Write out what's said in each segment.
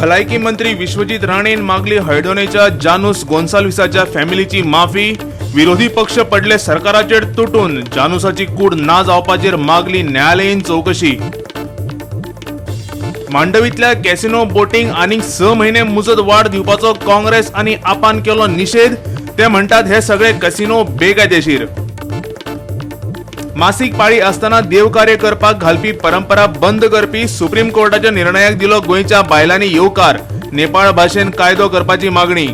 भलायकी मंत्री विश्वजीत राणेन मागली हळदोणेच्या जानूस गोन्साल्विसाच्या फॅमिलीची माफी. विरोधी पक्ष पडले सरकाराचेर तुटून. जानूसाची कूड ना जावपाचेर मागली न्यायालयीन चवकशी. मांडवीतल्या कॅसिनो बोटींग आनीक 6 म्हयने मुजत वाड दिवपाचो काँग्रेस आनी आपान केलो निशेध. ते म्हणटात हे सगळे कॅसिनो बेकायदेशीर. मासीक पाळी असताना देवकार्य करपाक घालपी परंपरा बंद करपी सुप्रीम कोर्टाच्या निर्णयाक दिलो गोंयच्या बायलांनी येवकार. नेपाळ भाशेन कायदो करपाची मागणी.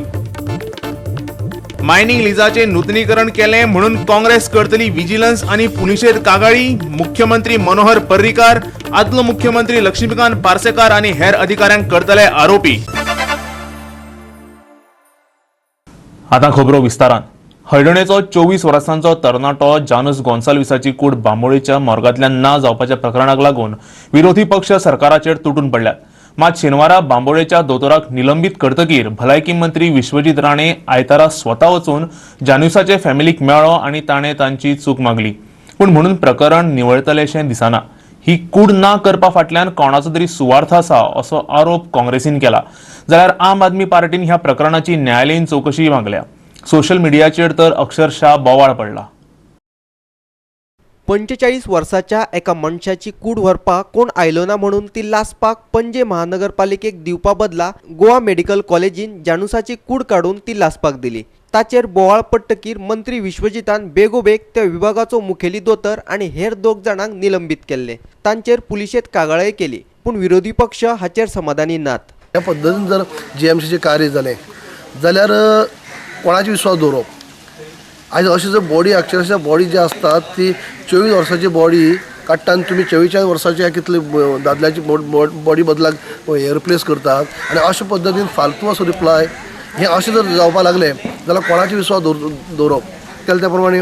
मायनिंग लिजाचे नूतनीकरण केलें म्हणून काँग्रेस करतली विजिलन्स आनी पुलिशेंत कागाळी. मुख्यमंत्री मनोहर पर्रीकार, आदलो मुख्यमंत्री लक्ष्मीकांत पार्सेकार आनी हेर अधिकाऱ्यांक करतले आरोपी. आतां खबरो विस्तारान. हळदोणेचो 24 वर्सांचो तरणाटो जानूस गोन्साल्विसाची कूड बांबोळीच्या मोर्गांतल्यान ना जावपाच्या प्रकरणाक लागून विरोधी पक्ष सरकाराचेर तुटून पडल्यात. मात शेनवारा बांबोळेच्या दोतोराक निलंबीत करतकीर भलायकी मंत्री विश्वजीत राणे आयतारा स्वता वचून जानुसाचे फॅमिलीक मेळ्ळो आनी ताणें तांची चूक मागली. पूण म्हणून प्रकरण निवळतलेशें दिसना. ही कूड ना करपा फाटल्यान कोणाचो तरी सुवार्थ आसा असो आरोप काँग्रेसीन केला, जाल्यार आम आदमी पार्टीन ह्या प्रकरणाची न्यायालयीन चवकशी मागल्या. सोशल मिडियाचेर तर अक्षरशः बोवाळ पडला. 45 वर्साच्या एका मनशाची कूड व्हरपाक कोण आयलो ना म्हणून ती लासपाक पणजे महानगरपालिकेक दिवपा बदला गोवा मेडिकल कॉलेजीन जानुसाची कूड काडून ती लासपाक दिली. ताचेर बोवाळ पडटकीर मंत्री विश्वजितान बेगोबेग त्या विभागाचो मुखेली दोतोर आनी हेर 2 जाणांक निलंबीत केल्ले. तांचेर पुलिशेंत कागाळय केली, पूण विरोधी पक्ष हाचेर समाधानी नात. ह्या पद्दतीन जर जीएमसीचें कार्य जालें जाल्यार कोणाचे विश्वास दवरप? आयज अशें जर बॉडी, अक्षरशः बॉडी जी आसतात ती 24 वर्साची बॉडी काडटा आनी तुमी 44 वर्साची कितले दादल्याची बॉडी बदलाक हे रिप्लेस करतात आनी अशे पद्दतीन फालतू असो रिप्लाय. हें अशें जर जावपाक लागलें जाल्यार कोणाचे विश्वास दवरप केलें त्या प्रमाणे.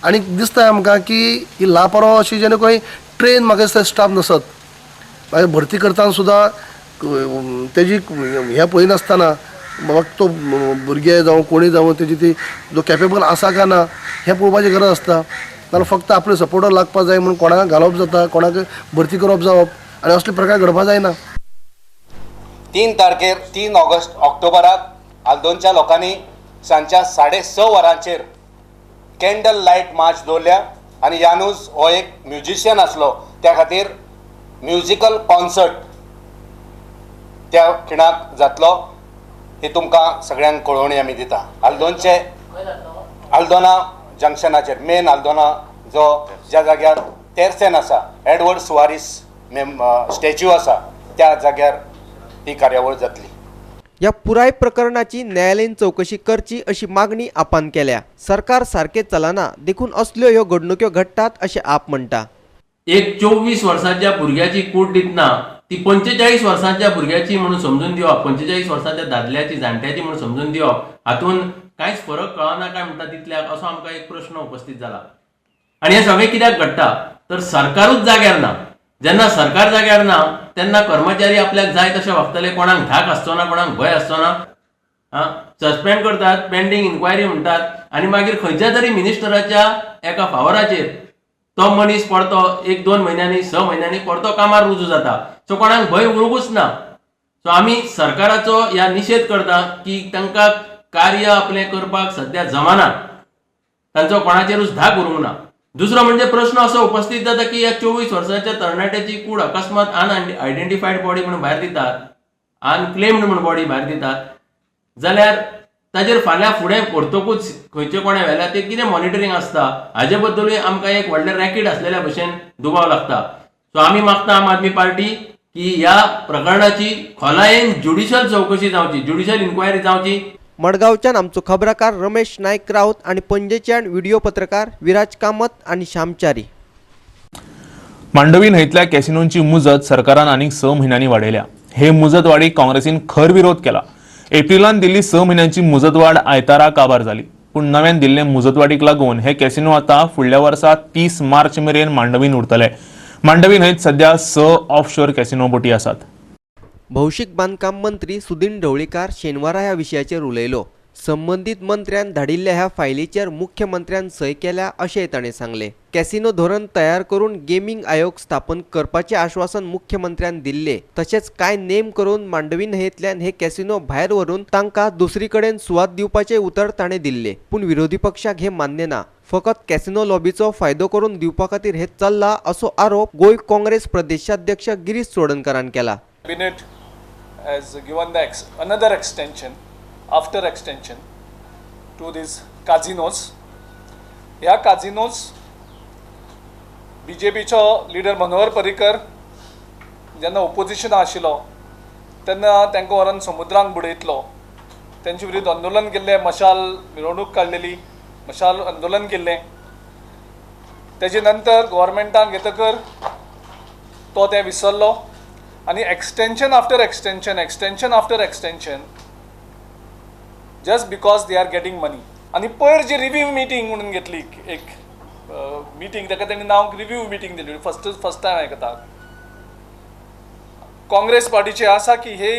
आनी दिसता आमकां की ही लापरवा अशी जेणे खंय ट्रेन म्हाका दिसता स्टाफ नसत, मागीर भरती करतना सुद्दां तेजी हें पळयनासतना बाबा तो भुरगे जावं कोणी जावं तेजी ती जो कॅपेबल आसा काय ना हें पळोवपाची गरज आसता. नाजाल्यार फक्त आपले सपोर्टर लागपाक जाय म्हणून कोणाक घालप जाता, कोणाक भरती करप जावप आनी असले प्रकार घडपाक जायना. 3 तारखेर 3 ऑगस्ट ऑक्टोबराक आल्दोनच्या लोकांनी सांजच्या 6:30 वरांचेर कॅन्डल लायट मार्च दवरल्या आनी यानूस हो एक म्युजिशियन आसलो, त्या खातीर म्युजिकल कॉन्सर्ट त्या खिणाक जातलो ही तुमकां सगळ्यांक कळोवणी आमी दिता. आल्दोनचे आल्दोना जंक्शनाचेर मेन आल्दोना जो ज्या जाग्यार तेरसेन आसा, एडवर्ड सुवारीस मेम स्टॅच्यू आसा, त्या जाग्यार ही कार्यावळ जातली. ह्या पुराय प्रकरणाची न्यायालयीन चवकशी करची अशी मागणी आपान केल्या. सरकार सारकें चलना देखून असल्यो ह्यो घडणुक्यो घडटात अशें आप म्हणटा. एक 24 वर्सांच्या भुरग्याची कूड दितना ती 45 वर्सांच्या भुरग्याची म्हणून समजून दिवप, 45 वर्सांच्या दादल्याची जाणट्याची म्हणून समजून दिवप, हातून कांयच फरक कळना काय म्हणटा तितल्याक, असो आमकां एक प्रश्न उपस्थित जाला. आनी हें सगळें कित्याक घडटा तर सरकारूच जाग्यार ना. जेन्ना सरकार जाग्यार ना तेन्ना कर्मचारी आपल्याक जाय तशें वागतले, कोणाक धाक आसचो ना, कोणाक भंय आसचो ना. आं, सस्पेंड करतात, पेंडींग इन्क्वायरी म्हणटात आनी मागीर खंयच्या तरी मिनिस्टराच्या एका फावराचेर तो मनीस परतो 1-2 म्हयन्यांनी 6 म्हयन्यांनी परतो कामार रुजू जाता. सो कोणाक भंय उरूंकूच ना. सो आमी सरकाराचो ह्या निशेध करता की तांकां कार्य आपलें करपाक सद्या जमाना, तांचो कोणाचेरूच धाक उरूंक ना. दुसरो म्हणजे प्रश्न असो उपस्थित जाता की ह्या 24 वर्सांच्या तरणाट्याची कूड अकस्मात अनआयडेंटिफायड बॉडी म्हणून भायर दितात, अनक्लेम्ड म्हणून बॉडी भायर दितात, जाल्यार ताजेर फाल्यां फुडें परतकूच खंयचे कोणें व्हेल्या ते कितें मॉनिटरींग आसता हाजे बद्दलूय आमकां एक व्हडलें रॅकेट आसलेल्या भशेन दुबाव लागता. सो आमी मागता आम आदमी पार्टी की ह्या प्रकरणाची खोलायेन ज्युडिशल चवकशी जावची, ज्युडिशल इन्क्वायरी जावची. मडगांवच्यान आमचो खबराकार रमेश नायक राऊत आनी पणजेच्यान व्हिडिओ पत्रकार विराज कामत आनी श्यामचारी. मांडवी न्हंयतल्या कॅसिनोंची मुजत सरकारान आनीक 6 म्हयन्यांनी वाडयल्या. हे मुजतवाडीक काँग्रेसीन खर विरोध केला. एप्रिलान दिल्ली 6 म्हयन्यांची मुजतवाड आयतारा काबार जाली, पूण नव्यान दिल्ले मुजतवाडीक लागून हे कॅसिनो आतां फुडल्या वर्सा 30 मार्च मेरेन मांडवीन उरतले. मांडवी न्हंयत सध्या 6 ऑफशोर कॅसिनो बोटी आसात. भौशीक बांदकाम मंत्री सुदिन ढवळीकार शेनवारा ह्या विशयाचेर उलयलो. संबंदीत मंत्र्यान धाडिल्ल्या ह्या फायलीचेर मुख्यमंत्र्यान सय केल्या अशेंय ताणें सांगलें. कॅसिनो धोरण तयार करून गेमींग आयोग स्थापन करपाचें आश्वासन मुख्यमंत्र्यान दिल्लें. तशेंच कांय नेम करून मांडवी न्हंयेंतल्यान हे कॅसिनो भायर व्हरून तांकां दुसरी कडेन सुवात दिवपाचें उतर ताणें दिल्लें. पूण विरोधी पक्षाक हें मान्य ना. फकत कॅसिनो लॉबीचो फायदो करून दिवपा खातीर हें चल्लां असो आरोप गोंय काँग्रेस प्रदेशाध्यक्ष गिरीश चोडणकारान केला. Cabinet has given the another extension after extension to these casinos. ह्या काजिनोज बीजेपीचो लिडर मनोहर पर्रीकर जेन्ना ओपोजिशना आशिल्लो तेन्ना तांकां व्हरून समुद्रांत बुडयतलो, तेंचे विरुद्ध आंदोलन केल्लें, मशाल मिरवणूक काडलेली, मशाल आंदोलन केल्लें. तेजे नंतर गव्हर्मेंटान घेतकर तो तें विसरलो आनी extension after extension, extension after extension, just because they are getting money. आनी पयर जी रिव्यू मिटींग म्हणून घेतली एक मिटींग, ताका तेणी नांव रिव्यू मिटींग दिली. फर्स्ट टायम आयकता. काँग्रेस पार्टीचे आसा की हे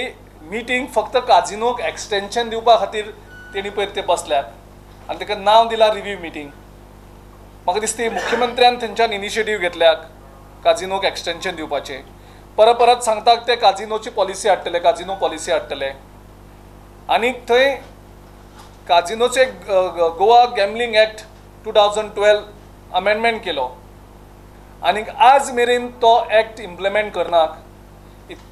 मिटींग फक्त काजिनोक एक्सटेंशन दिवपा खातीर तेणी पयर ते बसल्यात आनी ताका नांव दिलां रिव्यू मिटींग. म्हाका दिसता मुख्यमंत्र्यान थंयच्यान इनिशिएटीव घेतल्याक काजिनोक एक्सटेंशन दिवपाचें. परत परत सांगता ते काजिनोची पॉलिसी हाडटले, काजिनो पॉलिसी हाडटले. आनी थंय काजिनोचे गोवा गॅमलिंग एक्ट 2012 अमेंडमेंट केलो आनी आज मेरेन तो एक्ट इम्प्लिमेंट करनाक.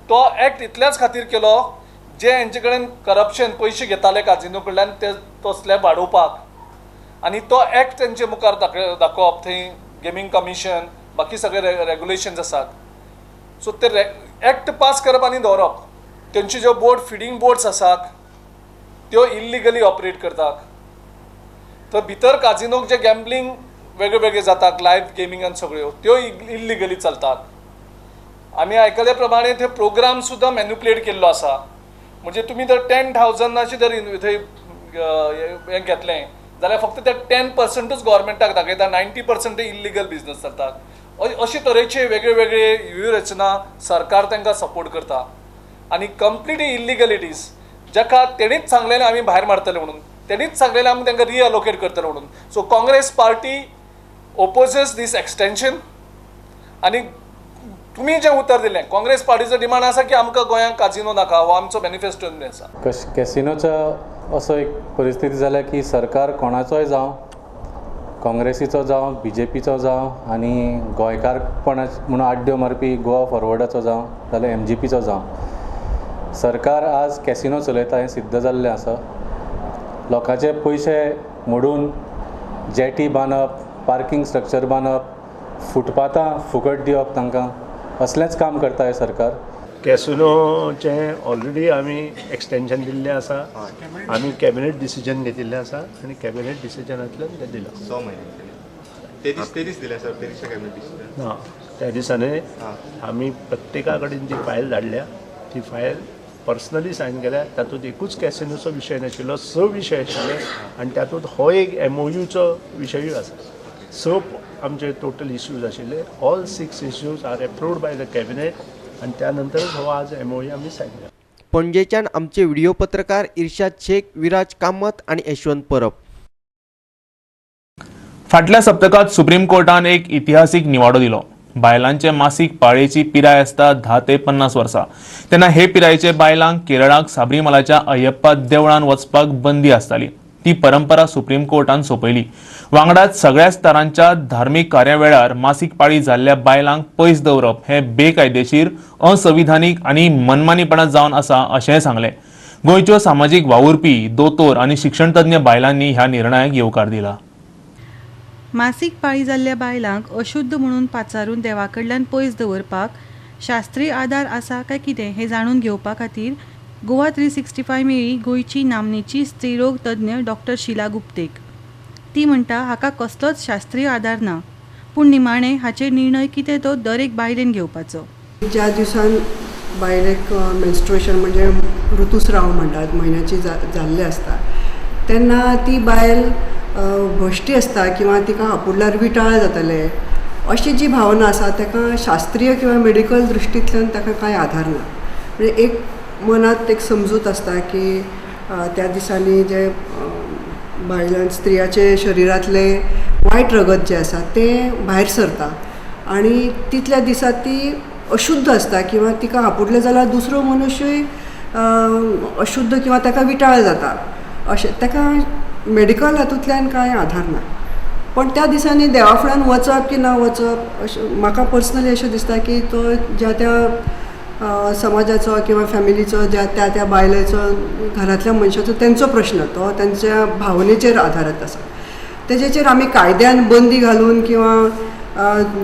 तो एक्ट इतल्याच खातीर केलो जे हेंचे कडेन करप्शन पयशे घेताले काजिनो कडल्यान ते तो स्लॅब वाडोवपाक आनी तो एक्ट तेंचे मुखार दाखोवप. थंय गेमींग कमिशन बाकी सगळे रेगुलेशन्स आसात. सो ते एक्ट पास करप आनी दवरप. तेंचे ज्यो बोर्ड फिडींग बोर्ड्स आसात त्यो इल्लिगली ऑपरेट करतात. तर भितर काजिनोक जे गॅम्बलिंग वेगळे वेगळे जातात, लायव्ह गेमींग आनी सगळ्यो त्यो इल्लिगली चलतात. आमी आयकल्या प्रमाणे ते प्रोग्राम सुद्दां मॅन्युपुलेट केल्लो आसा. म्हणजे तुमी जर 10,000 जर थंय हें घेतलें जाल्यार फक्त ते 10% गव्हर्मेंटाक दाखयता, 90% इल्लिगल बिजनस चलतात. अशे तरेचे वेगळे वेगळे व्यूहरचना सरकार तांकां सपोर्ट करता आनी कंप्लिटली इल्लिगलिटीज जाका तेणीच सांगलेलें आमी भायर मारतले म्हणून, तेणीच सांगलेलें आमी तांकां रिअलोकेट करतले म्हणून. So Congress party opposes this extension. आनी तुमी जें उतर दिलें, काँग्रेस पार्टीचो डिमांड आसा की आमकां गोंयांत काजिनो नाका, हो आमचो मॅनिफेस्टो आसा. कॅसिनोचो असो एक परिस्थिती जाल्या की सरकार कोणाचोय जावं, काँग्रेसीचो जावं, बीजेपीचो जावं आनी गोंयकारपणा म्हणून आड्ड्यो मारपी गोवा फॉरवर्डाचो जावं जाल्यार एमजीपीचो जावं, सरकार आज कॅसिनो चलयता हें सिद्ध जाल्लें आसा. लोकांचे पयशे मोडून जेटी बांदप, पार्किंग स्ट्रक्चर बांदप, फुटपाथां फुकट दिवप तांकां, असलेंच काम करता हें सरकार. कॅसिनोचें ऑलरेडी आमी एक्सटेंशन दिल्लें आसा, आमी कॅबिनेट डिसिजन घेतिल्लें आसा आनी कॅबिनेट डिसिजनांतल्यान तें दिलां. 6 म्हयने ते दीस दिलें सर, ते दिसा कॅबिनेट डिसिजन ना. त्या दिसांनी आमी प्रत्येका कडेन जी फायल धाडल्या ती फायल पर्सनली सायन केल्या. तातूंत एकूच कॅसिनोचो विशय नाशिल्लो, 6 विशय आशिल्ले आनी तातूंत हो एक एमओयूचो विशयूय आसा. 6 आमचे टोटल इश्यूज आशिल्ले. All 6 issues are approved by the cabinet आनी त्या नंतरच हो आज एमओयू आमी सायन केला. पणजेच्यान आमचे व्हिडिओ पत्रकार इर्शाद शेख, विराज कामत आनी यशवंत परब. फाटल्या सप्तकात सुप्रीम कोर्टान एक इतिहासीक निवाडो दिलो. बायलांचे मासीक पाळयेची पिराय आसता 10 ते 50 वर्सां. तेन्ना हे पिरायेचे बायलांक केरळाक साबरीमलाच्या अय्यप्पा देवळान वचपाक बंदी आसताली. ती परंपरा सुप्रीम कोर्टान सोंपयली. वांगडाच सगळ्याच तरांच्या धार्मीक कार्यावेळार मासीक पाळी जाल्ल्या बायलांक पयस दवरप हे बेकायदेशीर, असंविधानीक आनी मनमानीपणा जावन आसा अशेंय सांगलें. गोंयच्यो सामाजीक वावुरपी, दोतोर आनी शिक्षणतज्ञ बायलांनी ह्या निर्णयाक येवकार दिला. मासीक पाळी जाल्ल्या बायलांक अशुद्ध म्हणून पाचारून देवा कडल्यान पयस दवरपाक शास्त्रीय आदार आसा काय कितें हें जाणून घेवपा खातीर गोवा 365 मेळ्ळी गोंयची नामनेची स्त्रीरोग तज्ञ डॉक्टर शीला गुप्तेक. ती म्हणटा हाका कसलोच शास्त्रीय आदार ना, पूण निमाणें हाचेर निर्णय कितें तो दर एक बायलेन घेवपाचो. ज्या दिसान बायलेक मेन्स्ट्रुएशन म्हणजे ऋतुस्राव म्हणटात, म्हयन्याची जाल्ले आसता तेन्ना ती बायल भश्टी आसता किंवा तिका हापुडल्यार विटाळ जातले अशी जी भावना आसा ताका शास्त्रीय किंवा मेडिकल दृश्टींतल्यान ताका कांय आधार ना. म्हणजे एक मनांत एक समजूत आसता की त्या दिसांनी जे बायलां स्त्रियाचे शरिरांतलें वायट रगत जें आसा तें भायर सरता आनी तितल्या दिसा ती अशुद्ध आसता किंवा तिका आपुडलें जाल्यार दुसरो मनुष्यूय अशुद्ध किंवा ताका विटाळ जाता. अशें ताका मेडिकल हातूंतल्यान कांय आधार ना. पण त्या दिसांनी देवा फुड्यान वचप की ना वचप अशें म्हाका पर्सनली अशें दिसता की तो ज्या त्या समाजाचो किंवा फॅमिलीचो ज्या त्या त्या बायलेचो घरांतल्या मनशाचो तेंचो प्रश्न, तो तेंच्या भावनेचेर आधारीत आसा. तेजेचेर आमी कायद्यान बंदी घालून किंवा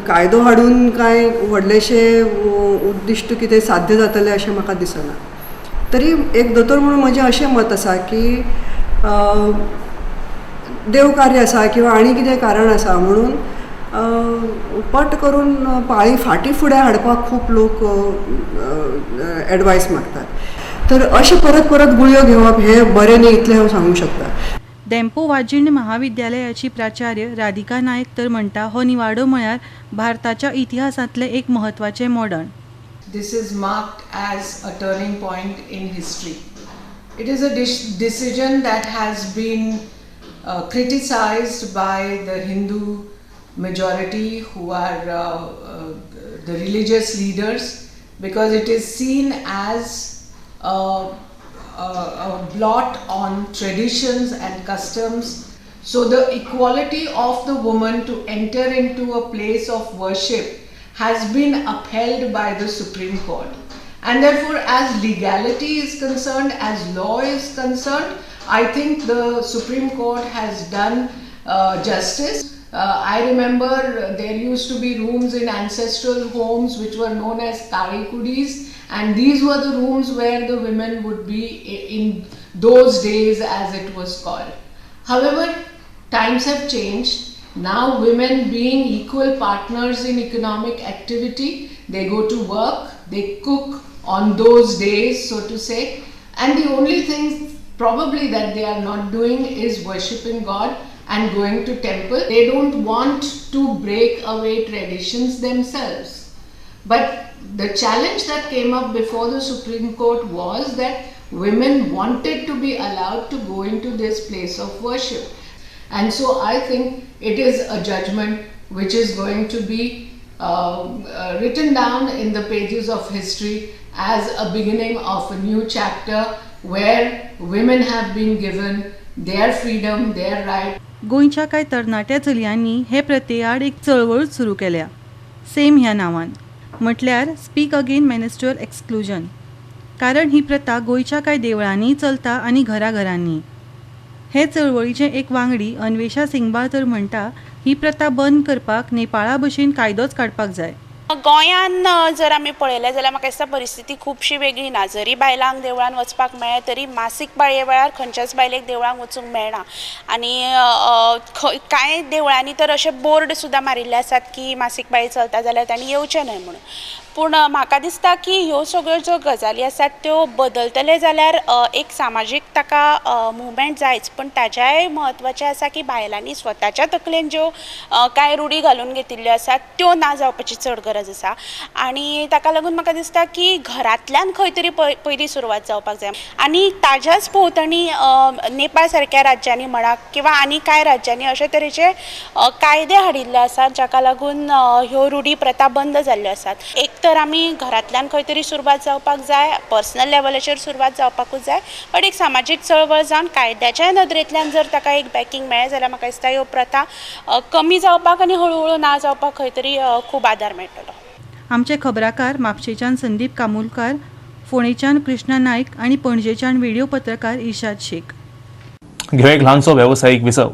कायदो हाडून कांय व्हडलेशें उद्दिश्ट कितें साध्य जातलें अशें म्हाका दिसना. तरी एक दोतोर म्हणून म्हजें अशें मत आसा की देवकार्य आसा किंवा आनी कितें कारण आसा म्हणून पट करून पाळी फाटीं फुडें हाडपाक खूब लोक एडवायस मागतात. तर अशें परत परत गुळयो घेवप हें बरें न्ही इतलें हांव सांगूंक शकता. धेंपो वाजीण महाविद्यालयाची प्राचार्य राधिका नायक तर म्हणटा हो निवाडो म्हळ्यार भारताच्या इतिहासांतलें एक म्हत्वाचें मोडण. This is marked as a turning point in history. It is a decision that has been criticized by the Hindu majority who are the religious leaders, because it is seen as a blot on traditions and customs. So the equality of the woman to enter into a place of worship has been upheld by the Supreme Court. And therefore, as legality is concerned, as law is concerned, I think the Supreme Court has done justice. I remember there used to be rooms in ancestral homes which were known as Kali Kudis, and these were the rooms where the women would be in those days, as it was called. However, times have changed. Now women being equal partners in economic activity, they go to work, they cook on those days, so to say, and the only thing probably that they are not doing is worshipping God and going to temple. They don't want to break away traditions themselves. But the challenge that came up before the Supreme Court was that women wanted to be allowed to go into this place of worship. And so I think it is a judgment which is going to be written down in the pages of history as a beginning of a new chapter where women have been given their freedom, their right. गोंयच्या कांय तरणाट्या चलयांनी हे प्रथेआड एक चळवळूच सुरू केल्या, same ह्या नांवान, म्हटल्यार स्पीक अगेन मेन्स्ट्रुअल एक्सक्लुजन. कारण ही प्रथा गोंयच्या कांय देवळांनी चलता आनी घराघरांनी. हे चळवळीचे एक वांगडी अन्वेषा सिंगबाळ तर म्हणटा ही प्रथा बंद करपाक नेपाळा भशेन कायदोच काडपाक जाय. गोंयान जर आमी पळयलें जाल्यार म्हाका दिसता परिस्थिती खुबशी वेगळी ना. जरी बायलांक देवळान वचपाक मेळ्ळें तरी मासीक पाळये वेळार खंयच्याच बायलेक देवळांक वचूंक मेळना. आनी कांय देवळांनी तर अशे बोर्ड सुद्दां मारिल्ले आसात की मासीक पाळी चलता जाल्यार तांणी येवचें न्हय म्हणून. पूण म्हाका दिसता की ह्यो सगळ्यो ज्यो गजाली आसात त्यो बदलतले जाल्यार एक सामाजीक ताका मुवमेंट जायच, पूण ताच्याय म्हत्वाचें आसा की बायलांनी स्वताच्या तकलेन ज्यो कांय रुढी घालून घेतिल्ल्यो आसात त्यो ना जावपाची चड गरज आसा. आनी ताका लागून म्हाका दिसता की घरांतल्यान खंय तरी पयली सुरवात जावपाक जाय. आनी ताज्याच भोंवतणी नेपाळ सारक्या राज्यांनी म्हणा किंवा आनी कांय राज्यांनी अशे तरेचे कायदे हाडिल्ले आसात जाका लागून ह्यो रुढी प्रथा बंद जाल्ल्यो आसात. एक तर आमी घरांतल्यान खंय तरी सुरवात जावपाक जाय, पर्सनल लेवलाचेर सुरवात जावपाकूच जाय, बट एक सामाजीक चळवळ जावन कायद्याच्या नदरेंतल्यान जर ताका एक बॅकिंग मेळ्ळें जाल्यार म्हाका दिसता ह्यो प्रथा कमी जावपाक आनी हळुहळू ना जावपाक खंय तरी खूब आदार मेळटलो. आमचे खबराकार म्हापशेच्यान संदीप कामुलकार, फोंडेच्यान कृष्णा नायक आनी पणजेच्यान व्हिडिओ पत्रकार इर्शाद शेख. घेवया एक ल्हानसो वेवसायीक विसव.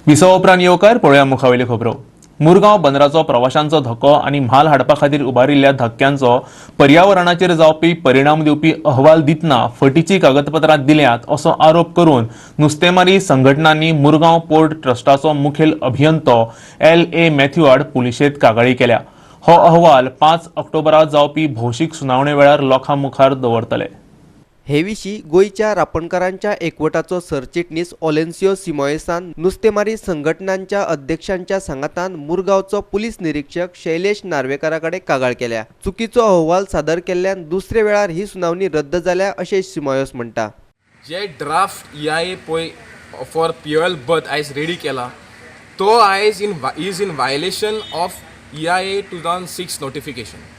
विसवा उपरांत येवकार पळोवया मुखावेल्यो खबरो. मुरगांव बंदराचो प्रवाशांचो धक्को आनी म्हाल हाडपा खातीर उबारिल्ल्या धक्क्यांचो पर्यावरणाचेर जावपी परिणाम दिवपी अहवाल दितना फटीची कागदपत्रां दिल्यात असो आरोप करून नुस्तेमारी संघटनांनी मुरगांव पोर्ट ट्रस्टाचो मुखेल अभियंतो एल.ए. मॅथ्यू आड पुलिशेंत कागाळी केल्या. हो अहवाल 5 ऑक्टोबराक जावपी भौशीक सुनावणे वेळार लोकां मुखार दवरतले. हे विशीं गोंयच्या रापणकारांच्या एकवटाचो सरचिटणीस ओलेन्सियो सिमोयसान नुस्तेमारी संघटनांच्या अध्यक्षांच्या सांगातान मुरगांवचो पुलीस निरीक्षक शैलेश नार्वेकारा कडेन कागाळ केल्या. चुकीचो अहवाल सादर केल्ल्यान दुसरे वेळार ही सुनावणी रद्द जाल्या अशें सिमोयस म्हणटा. जे ड्राफ्ट EIA पळय फॉर POL birth आयज रेडी केला तो आयज is in violation of EIA 2006 notification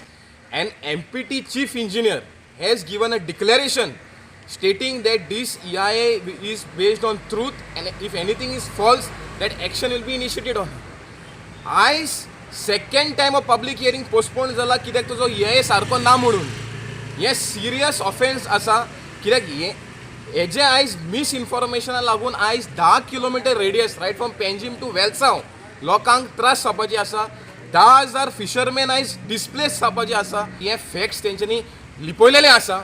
and MPT chief engineer has given a declaration stating that this EIA is based on truth and if anything is false, that action will be initiated on. आयज second time of public hearing postpone जाला कित्याक तुजो EIA सारको ना म्हणून. हें serious offence आसा कित्याक हेजें आयज मिसइन्फॉर्मेशना लागून आयज 10 kilometre radius right from Panjim to Velsao लोकांक त्रास जावपाचे आसा. 10,000 फिशरमॅन आयज डिस्प्लेस जावपाचे आसा. हे फॅक्ट्स तेंच्यांनी लिपयलेले आसा.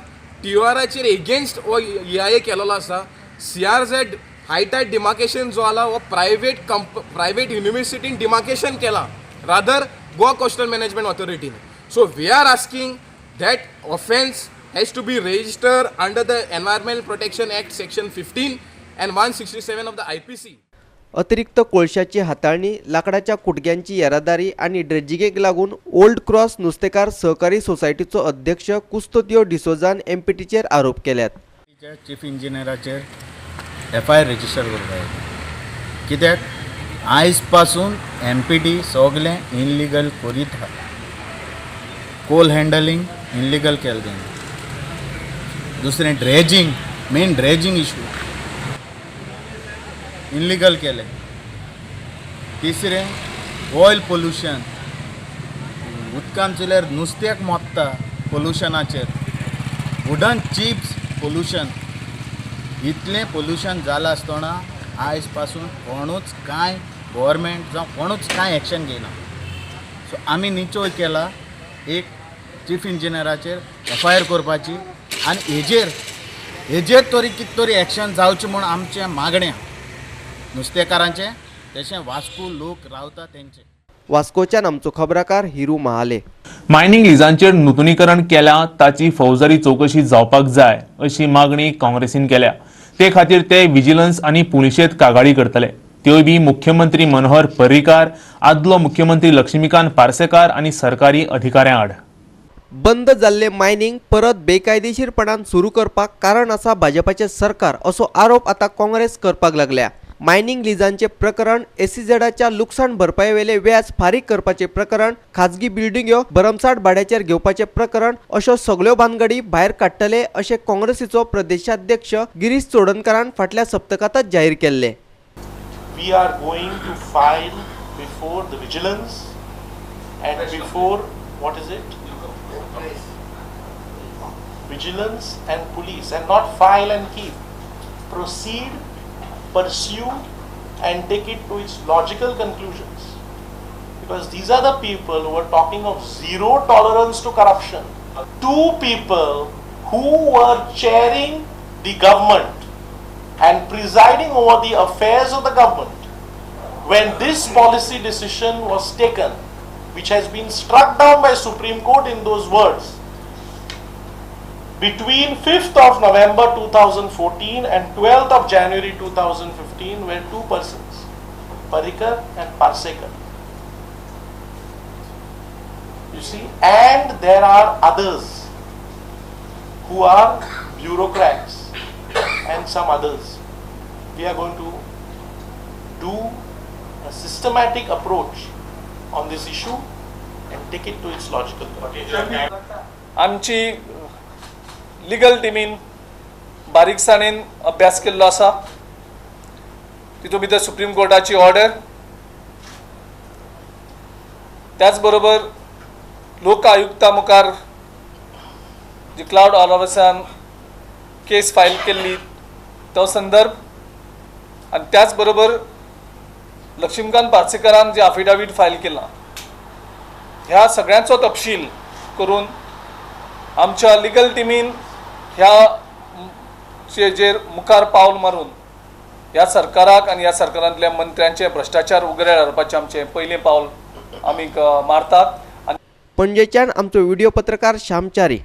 टीओआराचेर एगेन्स्ट हो EIA केलेलो आसा. CRZ हायटायड डिमार्केशन जो आला हो प्रायवेट युनिवर्सिटीन डिमार्केशन केला रादर गोवा कोस्टल मॅनेजमेंट ऑथॉरिटीन. So we are asking that offence has to be registered under the Environmental Protection Act section 15 and 167 of the IPC. अतिरिक्त कोळशाची हाताळणी, लाकडाच्या कुटग्यांची येरादारी आनी ड्रेजिंगेक लागून ओल्ड क्रॉस नुस्तेकार सहकारी सोसायटीचो अध्यक्ष कुस्तोदियो डिसोजान एमपीटीचेर आरोप केल्यात. चीफ इंजिनियराचेर FIR register करपाक कित्याक आयज पासून एमपीटी सगळें इनलिगल करीत आहा. कोल हँडलिंग इनलिगल केलें तेणें. दुसरें dredging, main dredging issue illegal केलें. तिसरें ऑयल पोल्युशन, उदकान चोयल्यार नुस्त्याक मोत्ता पोल्युशनाचेर, वुडन चिप्स पोल्युशन, इतलें पोल्युशन जालां आसतना आयज पासून कोणूच कांय गव्हर्मेंट जावं कोणूच कांय एक्शन घेयना. सो आमी निचोय केला एक चीफ इंजिनियराचेर FIR करपाची आनी हेजेर तरी कितें तरी एक्शन जावचें म्हूण आमचें मागणें नुस्तेकारांचें, तशें वास्को लोक रावता तेंचे. वास्कोच्यान आमचो खबराकार हिरू महाले. मायनिंग लिजांचेर नुतनीकरण केल्या ताची फौजदारी चौकशी जावपाक जाय अशी मागणी काँग्रेसीन केल्या. ते खातीर ते विजिलन्स आनी पुलिशेंत कागाळी करतले. त्योय बी मुख्यमंत्री मनोहर पर्रीकार, आदलो मुख्यमंत्री लक्ष्मीकांत पार्सेकार आनी सरकारी अधिकाऱ्यां आड. बंद जाल्ले मायनिंग परत बेकायदेशीरपणान सुरू करपाक कारण आसा भाजपाचें सरकार असो आरोप आतां काँग्रेस करपाक लागल्या. मायनिंग लिजांचे प्रकरण, एसईझेडाच्या लुकसाण भरपायेवेले व्याज फारीक करपाचें प्रकरण, खाजगी बिल्डिंग्यो भरमसाठ भाड्याचेर घेवपाचें प्रकरण अश्यो सगल्यो भानगडी भायर काडटले अशें काँग्रेसीचो प्रदेशाध्यक्ष गिरीश चोडणकारान फाटल्या सप्तकांतच जाहीर केल्लें. We are going to file before the vigilance and before what is it? Vigilance and police, and not file and keep. Proceed, pursue and take it to its logical conclusions, because these are the people who are talking of zero tolerance to corruption. Two people who were chairing the government and presiding over the affairs of the government when this policy decision was taken, which has been struck down by Supreme Court in those words, between 5th of November 2014 and 12th of January 2015 were two persons, Parrikar and Parsekar. You see, and there are others who are bureaucrats and some others. We are going to do a systematic approach on this issue and take it to its logical conclusion. आमची legal टिमीन बारीकसाणेन अभ्यास केल्लो आसा. तितून भितर supreme कोर्टाची order, त्याच बरोबर लोक आयुक्ता मुखार जी क्लावड ऑलवर्सान केस फायल केल्ली तो संदर्भ, आनी त्याच बरोबर लक्ष्मीकांत पार्सेकारान जे अफिडावीट फायल केलां, ह्या सगळ्यांचो तपशील करून आमच्या लिगल टिमीन ह्या चेर मुखार पावल मारून ह्या सरकाराक आनी ह्या सरकारांतल्या मंत्र्यांचे भ्रश्टाचार उगडे हाडपाचें आमचें पयलें पावल आमी मारतात. पणजेच्यान आमचो व्हिडिओ पत्रकार श्यामचारी.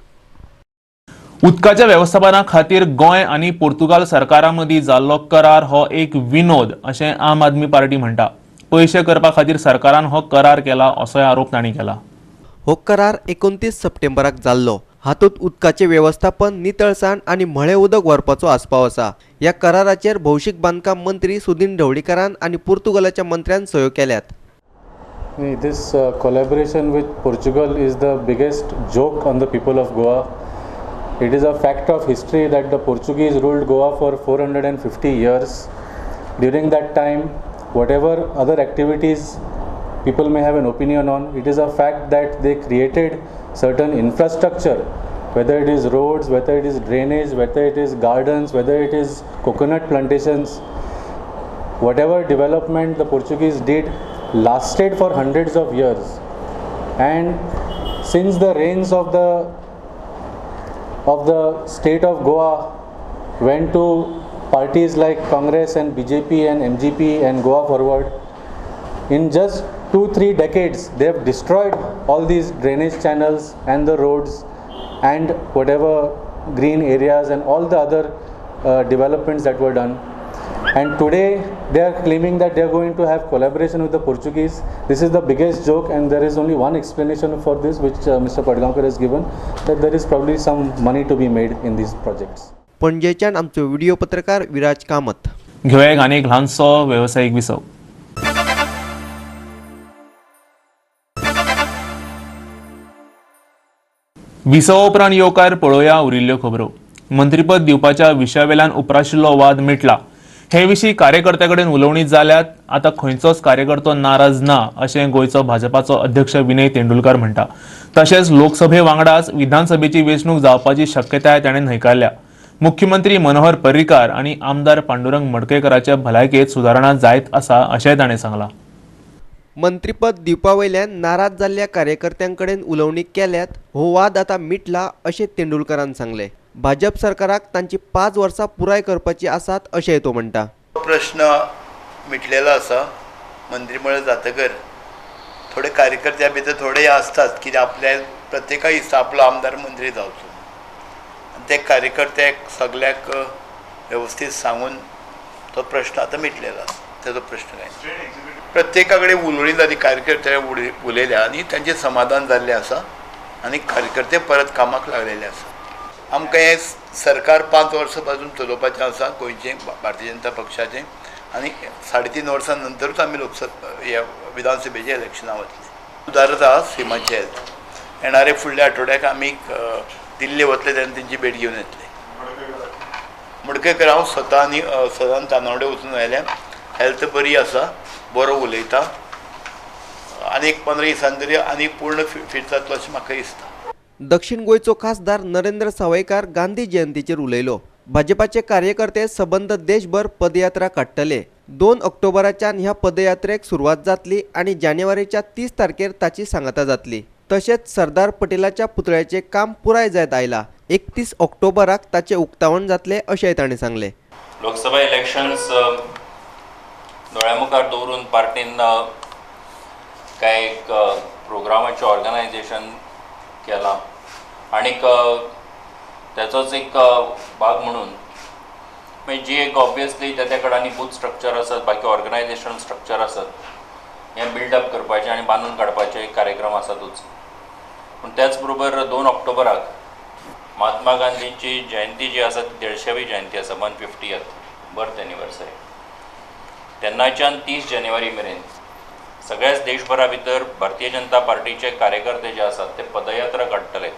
उदकाच्या वेवस्थापना खातीर गोंय आनी पोर्तुगाल सरकारा मदीं जाल्लो करार हो एक विनोद अशें आम आदमी पार्टी म्हणटा. पयशे करपा खातीर सरकारान हो करार केला असोय आरोप तांणी केला. हो करार 29 सप्टेंबराक जाल्लो. हातूंत उदकाचें वेवस्थापन, नितळसाण आनी म्हळे उदक व्हरपाचो आस्पाव आसा. ह्या कराराचेर भौशीक बांदकाम मंत्री सुदिन ढवळीकारान आनी पुर्तुगालाच्या मंत्र्यान सयो केल्यात. This collaboration with Portugal is the biggest joke on the people of Goa. It is a fact of history that the Portuguese ruled Goa for 450 years. During that time, whatever other activities people may have an opinion on, it is a fact that they created certain infrastructure, whether it is roads, whether it is drainage, whether it is gardens, whether it is coconut plantations. Whatever development the Portuguese did lasted for hundreds of years. And since the reigns of the state of Goa went to parties like Congress and BJP and MGP and Goa Forward, in just 2-3 decades they have destroyed all these drainage channels and the roads and whatever green areas and all the other developments that were done. And today they are claiming that they are going to have collaboration with the Portuguese. This is the biggest joke, and there is only one explanation for this, which Mr. Padgaonkar has given, that there is probably some money to be made in these projects. पणजेच्यान आमचो video पत्रकार विराज कामत. घेवया एक आनी एक ल्हानसो वेवसायीक विसव. विसवा उपरांत येवकार पळोवया उरिल्ल्यो खबरो. मंत्रीपद दिवपाच्या विशयावेल्यान उप्राशिल्लो वाद मिटला. हे विशीं कार्यकर्त्या कडेन उलोवणी जाल्यात. आतां खंयचोच कार्यकर्तो नाराज ना अशें गोंयचो भाजपाचो अध्यक्ष विनय तेंडुलकार म्हणटा. तशेंच लोकसभे वांगडाच विधानसभेची वेंचणूक जावपाची शक्यताय ताणें न्हयकारल्या. मुख्यमंत्री मनोहर पर्रीकार आनी आमदार पांडुरंग मडकयकराच्या भलायकेंत सुदारणा जायत आसा अशेंय ताणें सांगलां. मंत्रीपद दिवपा वयल्यान नाराज जाल्ल्या कार्यकर्त्यां कडेन उलोवणी केल्यात. हो वाद आतां मिटला अशें तेंडुलकारान सांगलें. भाजप सरकाराक तांची 5 वर्सां पुराय करपाची आसात अशेंय तो म्हणटा. प्रश्न मिटलेलो आसा. मंत्रीमंडळ जातकर थोडे कार्यकर्त्या भितर थोडे आसतात की आपल्या प्रत्येका दिसता आपलो आमदार मंत्री जावचो, आनी ते कार्यकर्त्याक सगळ्याक वेवस्थीत सांगून तो प्रश्न आतां मिटलेलो आसा. तेजो प्रश्न कांय प्रत्येका कडेन उलोवणी जाली, कार्यकर्त्या उलयल्या आनी तांचें समाधान जाल्लें आसा आनी कार्यकर्ते परत कामाक लागलेले आसा. आमकां हें सरकार 5 वर्सां पासून चलोवपाचें आसा गोंयचें भारतीय जनता पक्षाचें, आनी 3.5 वर्सां नंतरूच आमी लोकसभा ह्या विधानसभेचें इलेक्शनां वतलीं. सुदारता सीमाचें हेल्थ येणारे फुडल्या आठवड्याक आमी दिल्ली वतले तेन्ना तेंची भेट घेवन येतले. मडकयकर हांव स्वता आनी सदान तानावडे वचून आयल्या. हेल्थ बरी आसा, बरो उलयता आनी एक 15 दिसांनी तरी आनी पूर्ण फिट जातलो अशें म्हाका दिसता. दक्षिण गोंयचो खासदार नरेंद्र सावयकार गांधी जयंतीचेर उलयलो. भाजपाचे कार्यकर्ते सबंद देशभर पदयात्रा काडटले. 2 ऑक्टोबराच्यान ह्या पदयात्रेक सुरवात जातली आनी जानेवारीच्या 30 तारखेर ताची सांगाता जातली. तशेंच सरदार पटेलाच्या पुतळ्याचें काम पुराय जायत आयला. 31 ऑक्टोबराक ताचें उक्तावण जातलें अशेंय ताणें सांगलें. लोकसभा इलेक्शन्स दोळ्या मुखार दवरून पार्टीन कांय एक प्रोग्रामाचें ऑर्गनायजेशन केलां आनीक त्याचोच एक भाग म्हणून मागीर जी एक ऑब्वियसली त्या त्या कडांनी बूथ स्ट्रक्चर आसत, बाकी ऑर्गनायजेशन स्ट्रक्चर आसत, हें बिल्डअप करपाचें आनी बांदून काडपाचे एक कार्यक्रम आसातूच. पूण त्याच बरोबर 2 ऑक्टोबराक महात्मा गांधींची जयंती जी आसा ती 150वी जयंती आसा, 150th birth anniversary. तेन्नाच्यान 30 जानेवारी मेरेन सगळ्याच देशभरा भितर भारतीय जनता पार्टीचे कार्यकर्ते जे आसात ते पदयात्रा काडटले.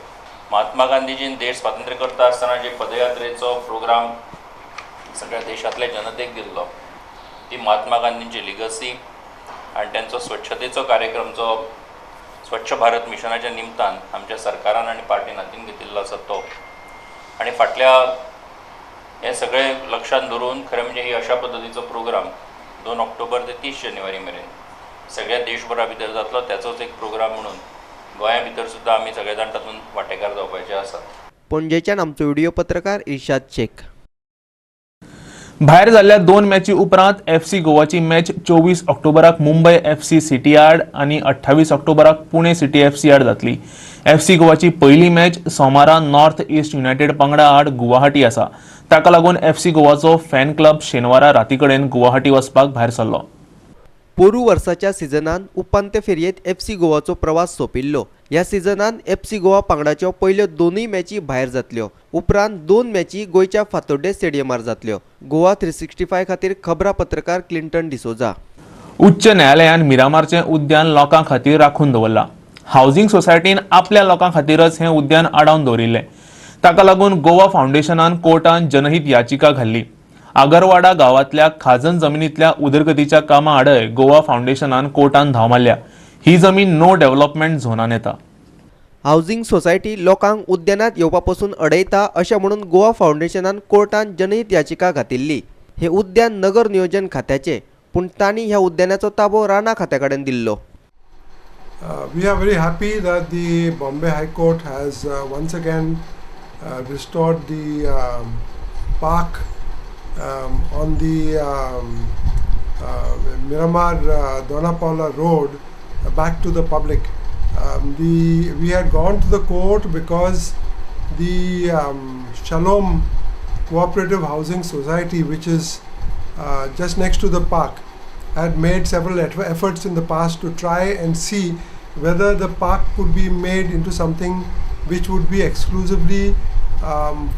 महात्मा गांधीजीन देश स्वातंत्र्य करता आसतना जे पदयात्रेचो प्रोग्राम सगळ्या देशांतल्या जनतेक दिल्लो ती महात्मा गांधींची लिगसी आनी तांचो स्वच्छतेचो कार्यक्रम जो स्वच्छ भारत मिशनाच्या निमतान आमच्या सरकारान आनी पार्टीन हातीन घेतिल्लो आसा तो, आनी फाटल्या हें सगळें लक्षांत धरून खरें म्हणजे ही अशा पद्दतीचो प्रोग्राम 2 ऑक्टोबर ते 30 जानेवारी मेरेन सगळ्या देशभरा भितर जातलो. त्याचोच एक प्रोग्राम म्हणून गोंया भितर सुद्दां आमी सगळे जाण तातूंत वांटेकार जावपाचे आसात. पणजेच्यान आमचो व्हिडिओ पत्रकार इर्शाद शेख. भायर जाल्ल्या 2 मॅची उपरांत एफसी गोवाची मॅच 24 ऑक्टोबराक मुंबय एफसी सिटी आड आनी 28 ऑक्टोबराक पुणे सिटी एफसी आड जातली. एफसी गोवाची पयली मॅच सोमारा नॉर्थ ईस्ट युनायटेड पंगडा आड गुवाहाटी आसा. ताका लागून एफसी गोवाचो फॅन क्लब शेनवारा राती कडेन गुवाहाटी वचपाक भायर सरलो. पोरू वर्साच्या सिजनान उपांत्य फेरयेंत एफसी गोवाचो प्रवास सोंपिल्लो. ह्या सिजनान एफसी गोवा पंगडाच्यो पयल्यो दोनूय मॅची भायर जातल्यो. उपरांत 2 मॅची गोंयच्या फातोड्डें स्टेडियमार जातल्यो. गोवा 365 खातीर खबरा पत्रकार क्लिंटन डिसोजा. उच्च न्यायालयान मिरामारचें उद्यान लोकां खातीर राखून दवरलां. हावजिंग सोसायटीन आपल्या लोकां खातीरच हें उद्यान आडावन दवरिल्लें. ताका लागून गोवा फावंडेशनान कोर्टान जनहीत याचिका घाल्ली. आगरवाडा गांवांतल्या खाजन जमिनींतल्या उदरगतीच्या कामा आडय गोवा फावंडेशनान कोर्टान धांव मारल्या. ही जमीन नो डेव्हलपमेंट झोनान येता. हावजिंग सोसायटी लोकांक उद्यानात येवपा पसून अडयता अशें म्हणून गोवा फावंडेशनान कोर्टान जनहीत याचिका घातिल्ली. हें उद्यान नगर नियोजन खात्याचें, पूण तांणी ह्या उद्यानाचो ताबो राना खात्या कडेन दिल्लो. We are very happy that the Bombay High Court has once again restored the park on the Miramar Dona Paula Road back to the public. We had gone to the court because the Shalom Cooperative Housing Society, which is just next to the park, had made several efforts in the past to try and see whether the park could be made into something which would be exclusively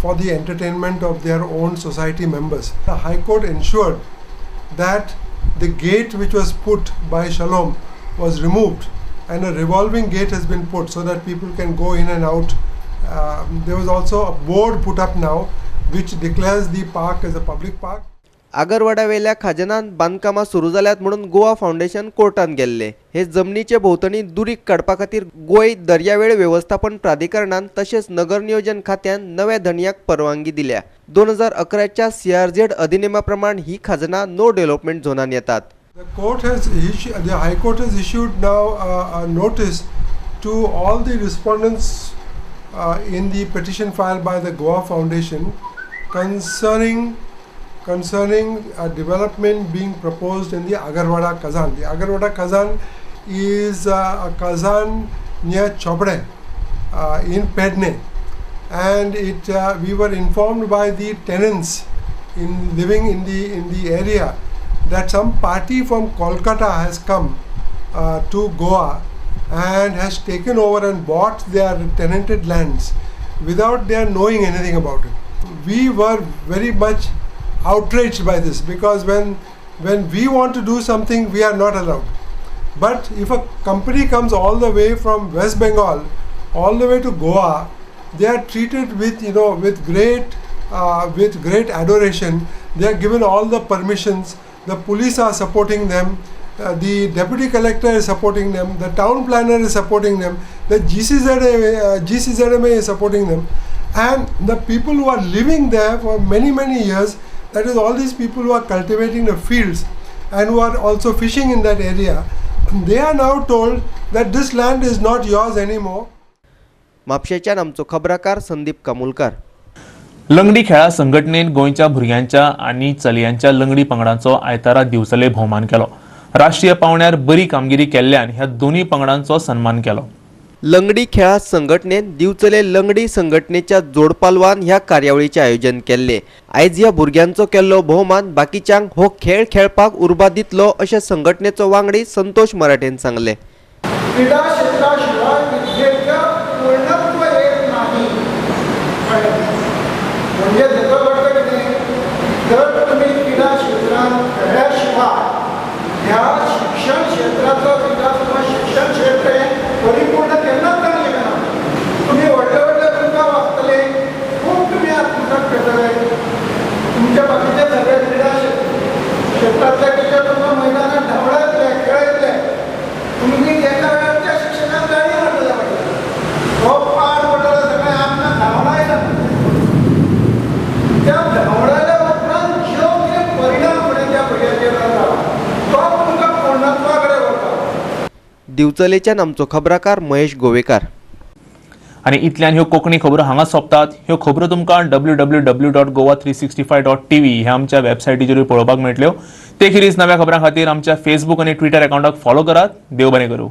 for the entertainment of their own society members. The High Court ensured that the gate which was put by Shalom was removed and a revolving gate has been put so that people can go in and out. There was also a board put up now which declares the park as a public park. आगरवाड्यावेल्या खाजनान बांदकामां सुरू जाल्यात म्हणून Goa foundation कोर्टान गेल्ले. हे जमनीचे भोंवतणी दुरीग काडपा खातीर गोंय दर्यावेळ वेवस्थापन प्राधिकरणान तशेंच नगर नियोजन खात्यान नव्या धनयाक परवानगी दिल्या. 2011च्या CRZ अधिनेमा प्रमाण ही खाजनां नो डेव्हलपमेंट झोनान येतात. The court has issued, the High Court has issued now a notice to all the respondents in the petition filed by the Goa Foundation concerning a development being proposed in the Agarwada Kazan. The Agarwada Kazan is a Kazan near Chopde in Pedne, and it we were informed by the tenants in living in the area that some party from Kolkata has come to Goa and has taken over and bought their tenanted lands without their knowing anything about it. We were very much outraged by this because when we want to do something, we are not allowed. But if a company comes all the way from West Bengal all the way to Goa, they are treated with, you know, with great adoration. They are given all the permissions. The police are supporting them, the deputy collector is supporting them, the town planner is supporting them, the GCZMA is supporting them, and the people who are living there for many, many years, that is all these people who are cultivating the fields and who are also fishing in that area, they are now told that this land is not yours anymore. म्हापशेच्यान आमचो खबराकार संदीप कामुलकार. लंगडी खेळा संघटनेन गोंयच्या भुरग्यांच्या आनी चलयांच्या लंगडी पंगडांचो आयतारा दिवचले भोवमान केलो. राष्ट्रीय पावंड्यार बरी कामगिरी केल्ल्यान ह्या दोनूय पंगडांचो सन्मान केलो. लंगडी खेळा संघटनेन दिवचले लंगडी संघटनेच्या जोडपालवान ह्या कार्यावळीचें आयोजन केल्लें. आयज ह्या भुरग्यांचो केल्लो भोवमान बाकीच्यांक हो खेळ खेळपाक उर्बा दितलो अशें संघटनेचो वांगडी संतोष मराठेन सांगलें. क्रीडा क्षेत्राशिवाय विद्येचं पूर्णत्व येत नाही. म्हणजे जसं घडतं कितें, जर तुम्ही क्रीडा क्षेत्रात खेळल्याशिवाय ह्या शिक्षण क्षेत्राचो विकास किंवा शिक्षण क्षेत्र हें परिपूर्ण केन्नाच जावंक शकना. तुमी व्हडले व्हडले तुमकां वाचतले, खूब तुमी आत्मसात करतले, तुमच्या बाकीचे सगळे क्रीडा क्षेत्रांतले टिचर तुमकां मैदानात धांवडायतले, खेळयतले. तुमी एका वेळार त्या शिक्षकाक गाळी मारतले, हो पाड पडटलो सगळें आमकां धांवडायना. त्या धांवडायल्या उपरांत ज्यो कितें परिणाम फुडें त्या भुरग्याचेर जाता तो तुमकां पूर्णत्वा कडेन व्हरता. दिवचलेच्यान आमचो खबराकार महेश गोवेकार. आनी इतल्यान ह्यो कोंकणी खबरो हांगा सोंपतात. ह्यो खबरो तुमकां www.goa365.tv ह्या आमच्या वेबसायटीचेरूय पळोवपाक मेळटल्यो. ते खेरीज नव्या खबरां खातीर आमच्या फेसबूक आनी ट्विटर अकावंटाक फॉलो करात. देव बरें करूं.